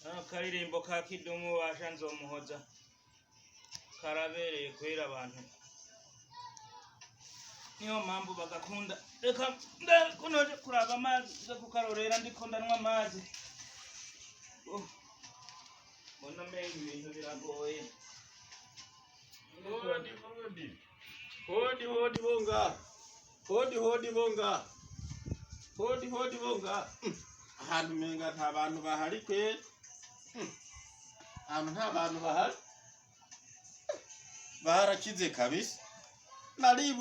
Akaririmbo ka Kidumu basha nzomuhoza karabereye kwera abantu, niyo mpamvu bagakunda. Reka kunoje kuraba amazi nze kukarorera, ndiko ndanywa amazi. Oh, mbona menga ibintu biragoye. Hodi hodi. Hodi hodi bonga. Hodi hodi bonga. Hodi hodi bonga. Ahantu menga nta bantu bahari kweri. Ahantu nta bantu bahari. Barakize kabisa.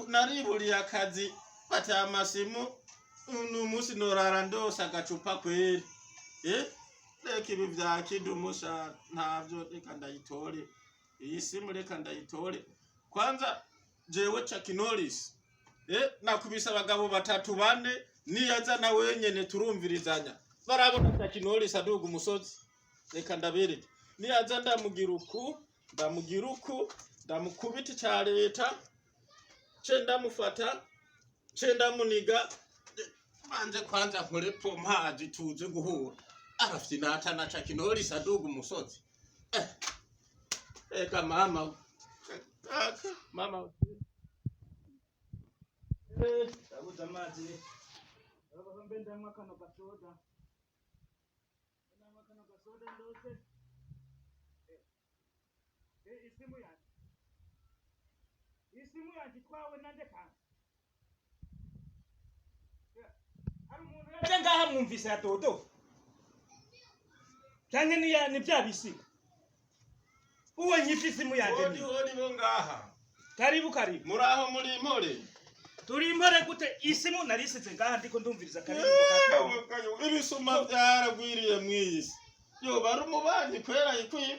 Nariburiye akazi bataya amasimu uno munsi norara ndose agacupa kweri. Eh? Reka ibi vya Kidumu sha, ntavyo, reka ndayitore. Iyi simu reka ndayitore. Kwanza jewe Chuck Norris nakubise abagabo batatu bane, niyaza na wenyene turumvirizanya. Barabona Chuck Norris aduga umusozi. Reka ndabereke. Niyaza ndamugira uku, ndamugira uku, ndamukubita ica leta, ce ndamufata, ce ndamuniga, banze kwanza nkore pompaje tuze guhura. Arafyinata na Chuck Norris aduga umusozi. Eka mama. Aka, mama. Ndabuze amazi. Urabona mbe ndanywa kano gasoda, ndanywa kano gasoda ndose. Isimu yanje, isimu yanje itwawe nande kandi? Hari umuntu yaje ngaha mwumvise ya dodo canke ni bya bisiga uwo nyivye isimu yanje? Hodi Ni hodi bo ngaha. Karibu, karibu. Muraho, muri impore? Turi impore gute? Isimu narisize ngaha ndiko ndumviriza karirimbo ka Kidumu. Yewe, ibisuma byaragwiriye mw'iyi si. Yoba ari umubanyi kwera yikwivye?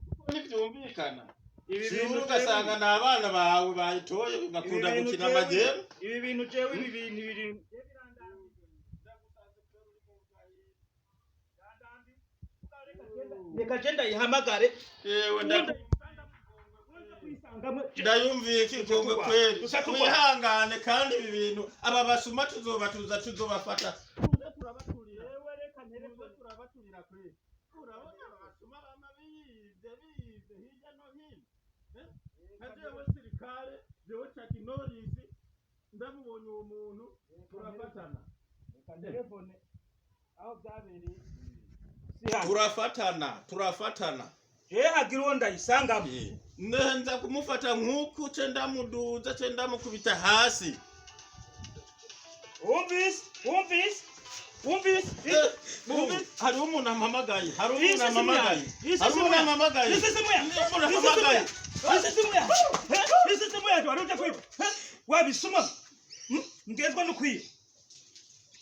Kuko ntivyumvikana. Ibi Siwe bintu ugasanga ni abana bawe bayitoye, bakunda Ibi bintu gukina amagemu. Ibi bintu jewe, ibi bintu biri. Reka je ndayihamagare. Yewe, ndayumviye ikikongwe kweri. Gusa tukwa. Wihangane, kandi ibi bintu aba basuma tuzobatuza, tuzobafata. Tuze turabaturira. Tuze turabaturira kweri. Urabona aba basuma bama biyivye biyivye hirya no hino. Eh? Nka jewe sirikare, jewe Chuck Norris, ndamubonye uwo muntu turafatana. Telefone aho byabereye si hano. Turafatana, turafatana. Je hagira uwo ndayisangamo. Ndenza kumufata nk'uku, ce ndamuduza, ce ndamukubita hasi. Wumvise, wumvise, wumvise? Eh, hariho umuntu ampamagaye, hari Iyi umuntu si simu ampamagaye. yanjye. Iyi si Hari simu umuntu yanjye. ampamagaye. Iyi si simu yanjye. Umuntu Iyi si simu ampamagaye. yanjye. Iyi si simu yanjye. Iyi si simu yanjye wari uje kwiba. Wabisuma. Ngezwa no kwiba.